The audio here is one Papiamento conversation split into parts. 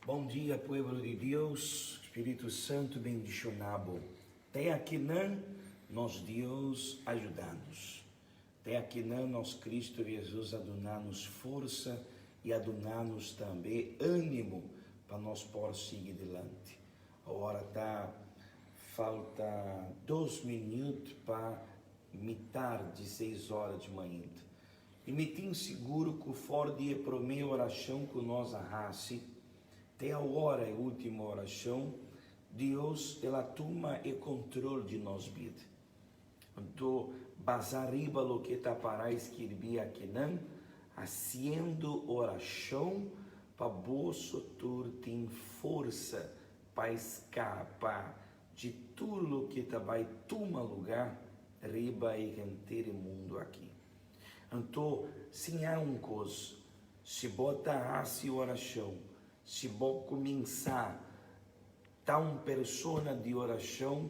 Bon dia pueblo di Dios, Spiritu Santu bendiciona bo. Te akinan nos Dios a yuda nos. Te akinan nos Cristo Jesus a duna nos forsa y a duna nos tambe animo pa nos por sigui dilanti. Awor ta falta dos minuut pa mitar di seis ora di mainta. I mi tin sigur ku for di e promé orashon ku nos a hasi te awor e último orashon, Dios el a tuma e kontrol di nos bida. Anto, basá riba loke ta pará skirbí akinan, hasiendo orashon pa boso tur tin forsa pa skapa di tur loke ta bai tuma lugá riba e henter e mundu aki. Anto, siña un kos, si bo ta hasi orashon, si bo kuminsá ta un persona di orashon,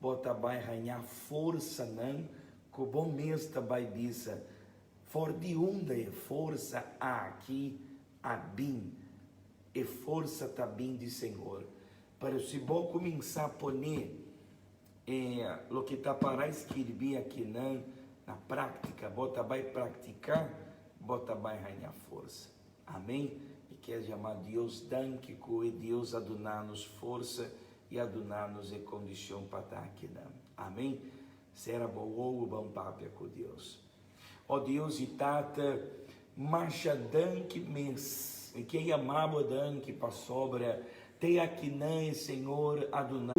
bo ta bai haña forsanan ku bo mes ta bai bisa, For di unda e forsa aki a bin? E forsa ta bin di Señor. Pero si bo kuminsá pone E loke ta para skirbi akinan na práktika, bo ta bai praktiká, bo ta bai haña forsa. Amén. Mi kier yama Dios danki ku e Dios a duna nos forsa i a duna nos e kondishon pa ta akinan. Amén. Sera bo wowo ban papia ku Dios. O Dios i Tata, masha danki mes. Mi ke yama bo danki pasobra te akinan e Señor a duna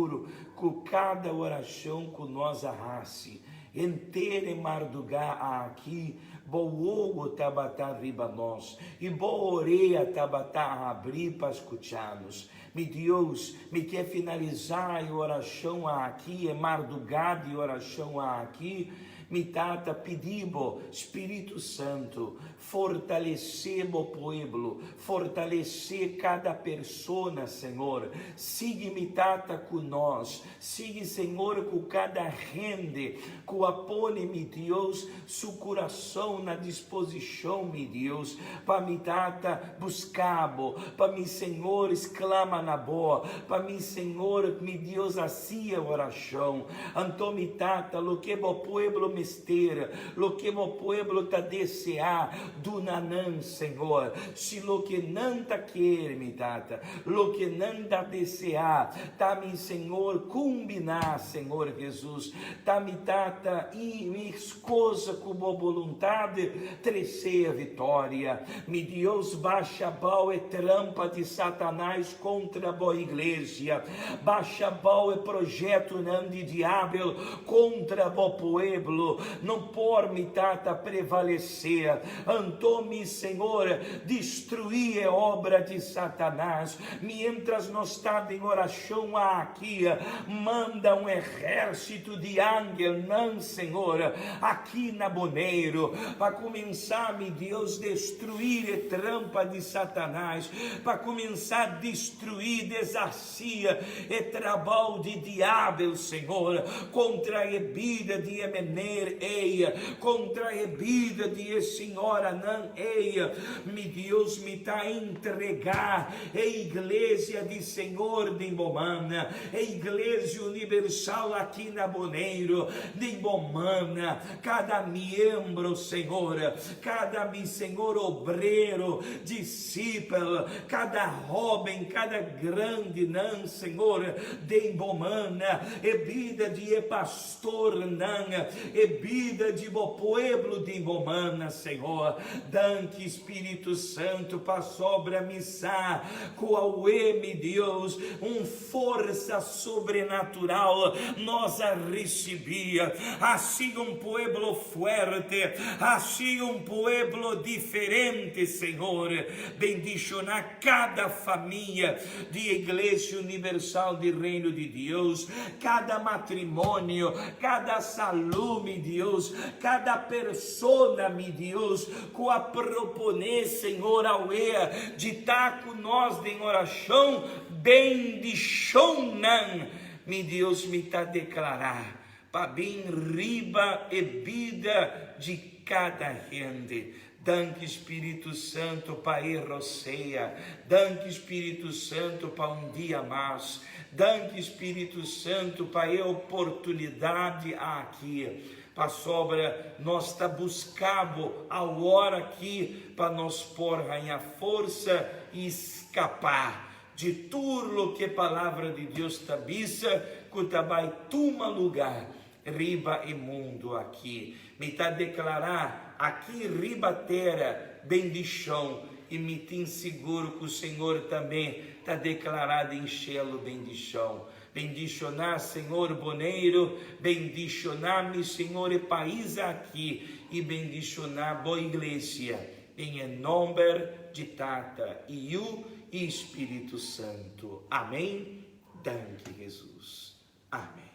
ku kada orashon ku nos a hasi. Henter e mardugá aki bo wowo tabata riba nos i bo orea tabata habrí pa skucha nos. Mi Dios, mi ke finalisá e orashon aki, e mardugá di orashon aki, Mi Tata, pidi bo, Spiritu Santu, fortalesé bo pueblo, fortalesé kada persona, Señor. Sigui, mi Tata, ku nos. Sigui, Señor, ku kada hende ku a pone, mi Dios, su kurason na disposishon, mi Dios, pa mi Tata buska bo, pa mi Señor sklama na bo, pa mi Señor, mi Dios, hasi e orashon. Anto mi Tata, loke bo pueblo mester, loke bo pueblo ta deseá, duna nan, Señor. Si loke nan ta kere, mi Tata, loke nan ta deseá, ta mi Señor, kumbiná, Señor Jesus, ta mi Tata i mi skoza ku bo boluntad, tresé e vitoria. Mi Dios, basha abou e trampa di Satanás kontra bo iglesia. Basha abou e projetonan di diabel kontra bo pueblo. No por mi Tata prevalesé. Anto mi Señor, destruí e obra di Satanás. Mientras nos ta den orashon aki, manda un ehèrsito di angelnan, Señor, aki na Boneiru, pa kuminsá, mi Dios, destruí e trampa di Satanás, pa kuminsá destruí, deshasí e trabou di diabel, Señor, kontra e bida di e meneer ei, kontra e bida di e señoranan ei. Mi Dios, mi ta entregá e Iglesia di Señor den bo man, e Iglesia Universal aki na Boneiru den bo man, kada miembro, Señor, kada mi Señor obrero, disipel, kada hoben, kada grandinan, Señor, den bo man, e bida di e pastornan, e bida di bo pueblo den bo man, Señor. Danki, Spiritu Santu, pasobra mi sa ku awe, mi Dios, un forsa sobrenatural nos a risibí. Hasi un pueblo fuerte, hasi un pueblo diferente, Señor. Bendishoná kada famia di Iglesia Universal di Reino di Dios, kada matrimonio, kada salú, mi Dios, kada persona, mi Dios, ku a proponé, Señor, awe di ta ku nos den orashon, bendishonnan, mi Dios, mi ta deklará pa bin riba e bida di. kada hende. Danki Spiritu Santu pa e rosea. Danki Spiritu Santu pa un dia mas. Danki Spiritu Santu pa e oportunidad aki. Pasobra nos ta busca bo awor aki pa nos por haña forsa y scapa di tur loke Palabra di Dios ta bisa cu ta bay tuma lugar riba e mundu aki. Mi ta deklará aki riba tera bendishon i mi tin sigur ku Señor tambe ta deklará den shelu bendishon. Bendishoná, Señor, Boneiru, bendishoná mi Señor e pais aki i bendishoná bo iglesia den e nomber di Tata i Yu i Spiritu Santu. Amen. Danki Hesus. Amen.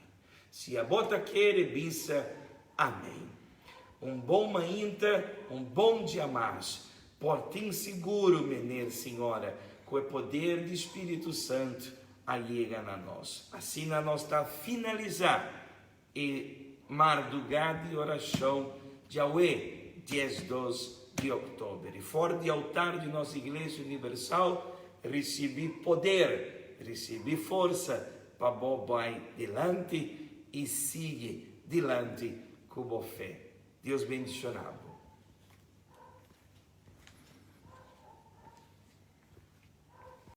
Si abo ta kere bisa amen. Un bon mainta, un bon dia mas. Por tin siguro, meneer, señora, cu e poder di Spiritu Santo a yega na nos. Asina nos ta finaliza e marduga di oracion djawe, 12 di october. Y for di altar di nos Iglesia Universal, ricibi poder, ricibi forsa, Pa bo bai dilanti i sigui dilanti ku bo fe. Dios bendishoná bo.